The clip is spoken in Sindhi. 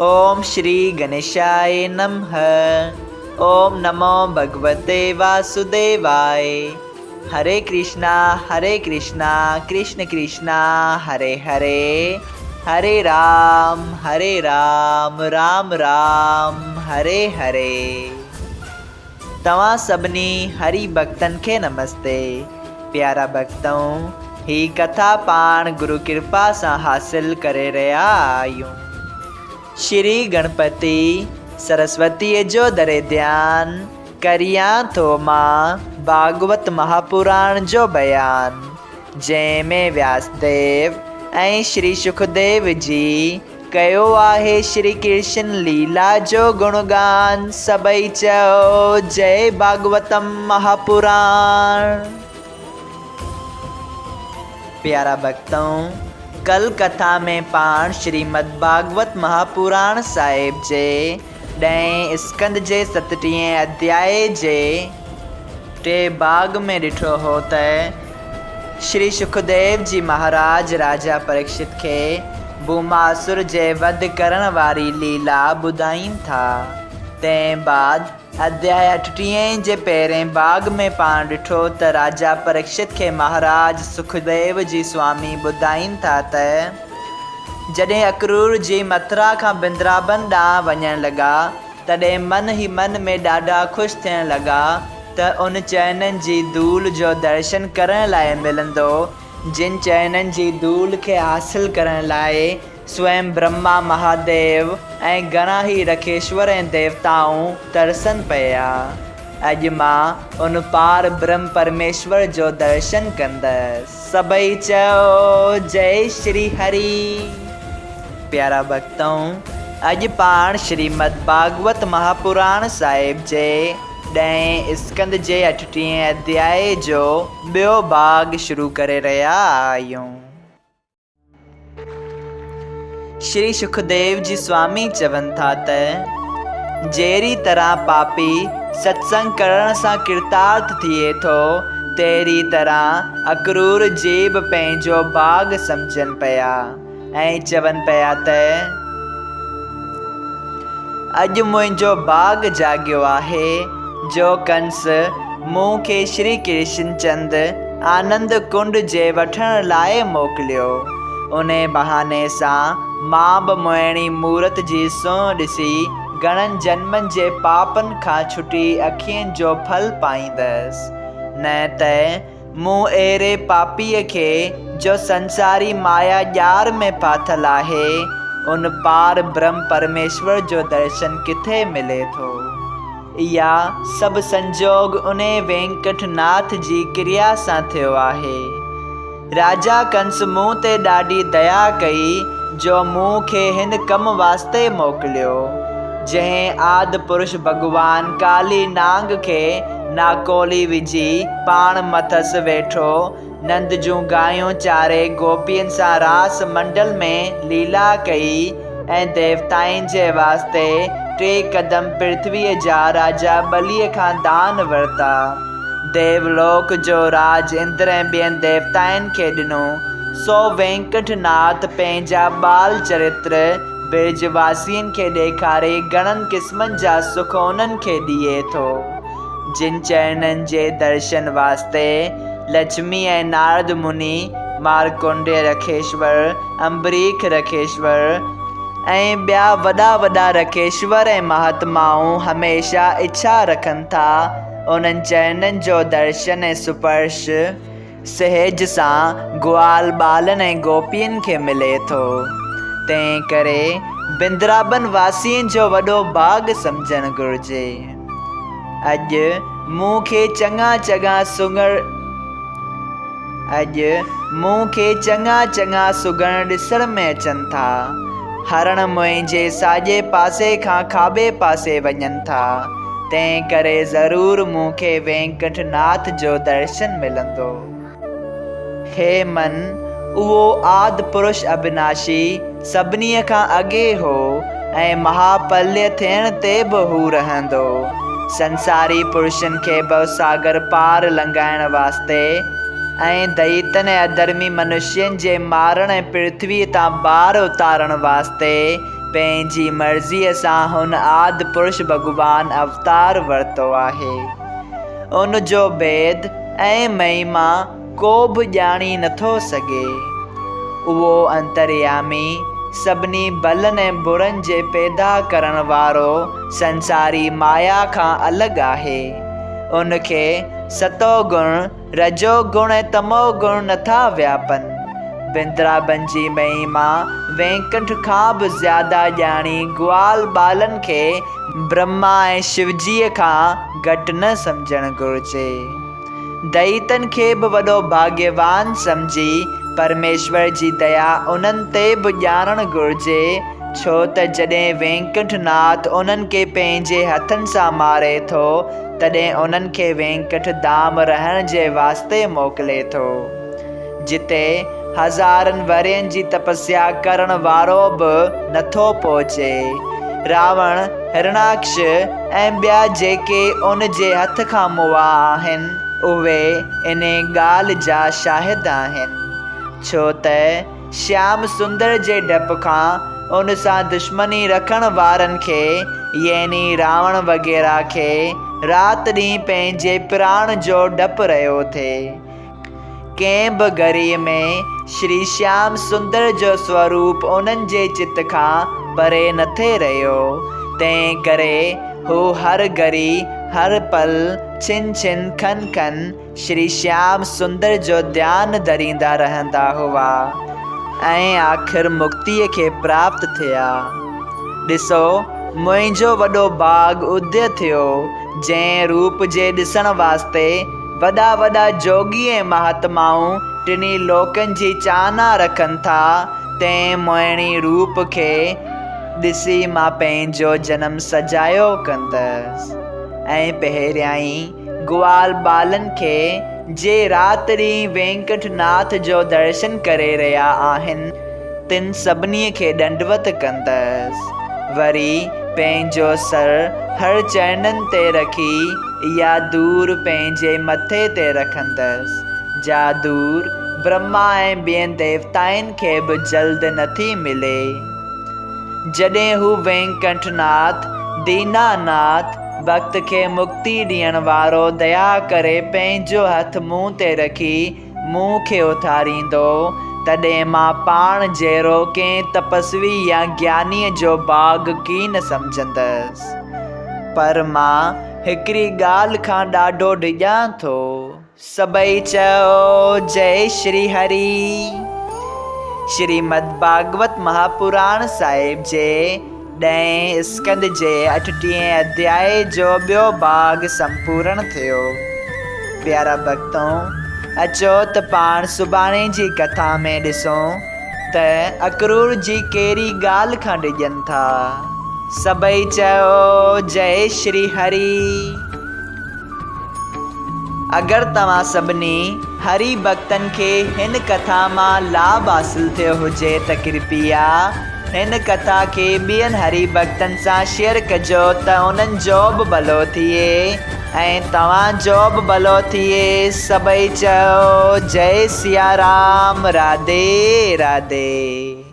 اوم شري گنيشاء نمھ اوم نمو ڀڳوتي واسوديواء هري ڪرشنا هري ڪرشنا ڪرشن ڪرشنا هري هري هري رام هري رام رام رام هري هري. توهان سڀني هري ڀڳتن کي نمستي. پيارا ڀڳتؤ! هي ڪٿا پاڻ گرو ڪرپا سان حاصل ڪري رهيا آهيون. شري گڻپتي سرسوتيء جو دري ڌيان ڪريان ٿو مان ڀاڳوت مهاپراڻ جو بيان، جنهن ۾ وياسديو ۽ شري شڪديو جي ڪيو آهي شري ڪرشن ليلا جو گڻگان سڀئي چئو جئي ڀاڳوتم مهاپراڻ. پيارا ڀڳتؤ! ڪل ڪٿا ۾ پاڻ شريمد ڀاڳوت مهاپراڻ صاحب جي ڏهين اسڪنڌ جي ستٽيهين اڌيائي جي ٽئين ڀاڳ ۾ ڏٺو هو ته شري شڪديو جي مهاراج راجا پريڪشت کي ڀوماسر جي وڌ ڪرڻ واري ليلا ٻڌائين ٿا. تنهن بعد اڌياء اٺٽيهين جي پهرين ڀاڳ ۾ پاڻ ڏٺو ته راجا پريڪشت کي مهاراج سکديو جي سوامي ٻڌائين ٿا ته جڏهن اڪرور جي مٿرا کان بندرابن ڏانهن وڃڻ لڳا تڏهن من ئي من ۾ ڏاڍا خوش ٿيڻ لڳا ته ان چئنن جي ڌول جو درشن ڪرڻ لاء ملندو، جن چئنن جي ڌول کي حاصل ڪرڻ لاء سوئم برهما مهاديو ۽ گهڻا ئي رکيشور ۽ ديوتائون ترسن پيا. اڄ مان ان پار برهم پرميشور جو درشن ڪندس. سڀئي چئو جئي شري هري. پيارا ڀڳتؤ! اڄ پاڻ شريمد ڀاڳوت مهاپراڻ صاحب جي ڏهين اسڪنڌ جي اٺٽيهين اڌيائي جو ٻيو ڀاڳ شروع ڪري رهيا آهيون. شري شڪديو جي سوامي چون ٿا ته جهڙي طرح پاپي ستسنگ ڪرڻ سان ڪرتارٿ ٿئي ٿو، تهڙي طرح اڪرور جي به پنهنجو ڀاڳ سمجهن پيا ۽ چون پيا ته اڄ منهنجو ڀاڳ جاڳيو آهي جو ڪنس مون کي شري ڪرشن چند آنند ڪنڊ جي وٺڻ لاء موڪليو. انهي بهاني سان مان به موهڻي مورت جي سونهن ڏسي گهڻن جنمن جي پاپن کان ڇٽي اکين جو ڦل پائيندس. نه ته مون اهڙي پاپيء کي جو سنساري مايا ڄار ۾ ڦاٿل آهي، ان پار برهم پرميشور جو درشن ڪٿي ملي ٿو؟ اها سڀ سنجوڳ انهي وينڪٽ ناٿ جي ڪريا سان ٿيو آهي. راجا ڪنس مون تي ڏاڍي ديا ڪئي جو مون کي هن ڪم واسطي موڪليو. جنهن آد پرش ڀڳوان ڪالي نانگ کي ناڪولي وجهي پاڻ مٿس ويٺو نند جون گايون چاري گوپين سان راس منڊل ۾ ليلا ڪئي ۽ ديوتائن جي واسطي ٽي قدم پرٿويء جا راجا ٻليء کان دان ورتا. ديولوڪ جو راڄ اندر ۽ ٻين ديوتائن کي ڏنو. سو وينڪٽ ناٿ پنهنجا ٻال چرتر برج واسين کي ڏيکاري گهڻن قسمن جا سک انهن کي ڏئي ٿو، جن چرڻن جي درشن واسطي لڇمي ۽ نارد مني، مارڪنڊيه رکيشور، امبريک رکيشور ۽ ٻيا وڏا وڏا رکيشور ۽ مهاتمائون هميشه اڇا رکن ٿا، انهن چرڻن جو درشن ۽ سپرش. سهج سان گوال ٻالن ۽ گوپين کي ملي ٿو. تنهن ڪري بندرابن واسين جو وڏو ڀاڳ سمجهڻ گهرجي. اڄ مون کي چڱا چڱا سگهڙ اڄ مون کي چڱا چڱا سگهڙ ڏسڻ ۾ اچن ٿا. هرڻ منهنجي ساڄي پاسي کان کاٻي پاسي وڃن ٿا. تنهن ڪري ضرور مون کي وينڪٽ ناٿ جو درشن ملندو. هي من، اهو آد پرش اڀناشي سڀني کان اڳي هو ۽ مها پرليه ٿيڻ تي به هو رهندو. سنساري پرشن کي ڀوساگر پار لنگهائڻ واسطي ۽ دئيتن ۽ اڌرمي منشين جي مارڻ ۽ پرٿويء تان بار اتارڻ واسطي پنهنجي مرضيء سان هن آد پرش ڀڳوان اوتار ورتو آهي. ان جو ڀيد ۽ مهما ڪو به ڄاڻي نٿو سگهي. اهو انتريامي، سڀني ڀلن ۽ برن جي پيدا ڪرڻ وارو سنساري مايا کان الڳ آهي. ان کي ستو گڻ، رجو گڻ ۽ تمو گڻ نٿا وياپن. بندرابن جي مهما وينڪنٺ کان به زياده ڄاڻي گوال ٻالن کي برهما ۽ شوجيء کان گهٽ نه سمجهڻ گهرجي. دئيتن کي به وڏو ڀاڳيوان سمجهي پرميشور جي ديا انهن تي به ڄاڻڻ گهرجي، ڇو ته جڏهن وينڪنٺ ناٿ انهن کي پنهنجي هٿن سان ماري ٿو، تڏهن انهن کي وينڪنٺ ڌام رهڻ جي واسطي موڪلي ٿو، جتي هزارن ورهين جي تپسيا ڪرڻ وارو به نٿو پهچي. راوڻ، هرڻاڪش ۽ ٻيا جيڪي ان جي هٿ کان مئا آهن، اهي انهي ڳالهه جا شاهد آهن. ڇو ته شيام سندر جي ڊپ کان ان سان دشمني رکڻ وارن کي يعني راوڻ وغيره کي رات ڏينهن پنهنجي پراڻ جو ڊپ رهيو ٿي. ڪنهن به گهڙيء ۾ شري شيام سندر جو سوروپ انهن جي چت کان پري نه ٿي رهيو، تنهن ڪري هو هر گهڙي، هر پل، ڇن ڇن، کن کن شري شيام سندر جو ڌيان ڌريندا رهندا هئا ۽ آخر مڪتيء کي پراپت ٿيا. ڏسو، منهنجو وڏو ڀاڳ ادي ٿيو، جنهن روپ جي ڏسڻ واسطي وڏا وڏا جوڳي ۽ مهاتمائون ٽنهي لوڪن جي چاهنا رکن ٿا، تنهن موهڻي روپ کي ڏسي مان پنهنجو جنم سجايو ڪندس. ۽ پهريائين گوال ٻالن کي، جي رات ڏينهن وينڪٽ ناٿ جو درشن ڪري رهيا آهن، تن سڀني کي ڏنڊوت ڪندس. وري پنهنجو سر هر چرنن تي رکي اها دور پنهنجي مٿي تي رکندس، جا دور برهما ۽ ٻين ديوتائن کي به جلد نٿي ملي. جڏهن هو وينڪنٺ ناٿ، دينا ناٿ، ڀڳت کي مڪتي ڏيڻ وارو ديا ڪري پنهنجو هٿ مون تي رکي مون کي اٿاريندو، تڏهن مان پاڻ جهڙو ڪنهن تپسوي يا گيانيء جو ڀاڳ ڪين سمجهندس. پر مان هڪڙي ڳالهه کان ڏاڍو ڊڄان ٿو. سڀئي چئو، جئي شري هري! شريمد ڀاڳوت مهاپراڻ صاحب جي ڏهين اسڪنڌ جي اٺٽيهين اڌيائي جو ٻيو ڀاڳ سمپورڻ ٿيو. پيارا ڀڳتو! اچو ته پاڻ سڀاڻي جي ڪٿا ۾ ڏسون ته اڪرور جي ڪهڙي ڳالهه کان ڊڄن ٿا. سڀئي چئو جئي شري هري. اگر توهان سڀني هري ڀڳتن کي هن ڪٿا مان لاڀ حاصل ٿيو هجي ته ڪرپيا هن ڪٿا کي ٻين هري ڀڳتن سان شيئر ڪجو ته انهن جو به ڀلو ٿئي ۽ توهان جو به ڀلو ٿئي سڀئي چئو جئي سيارام راڌي راڌي.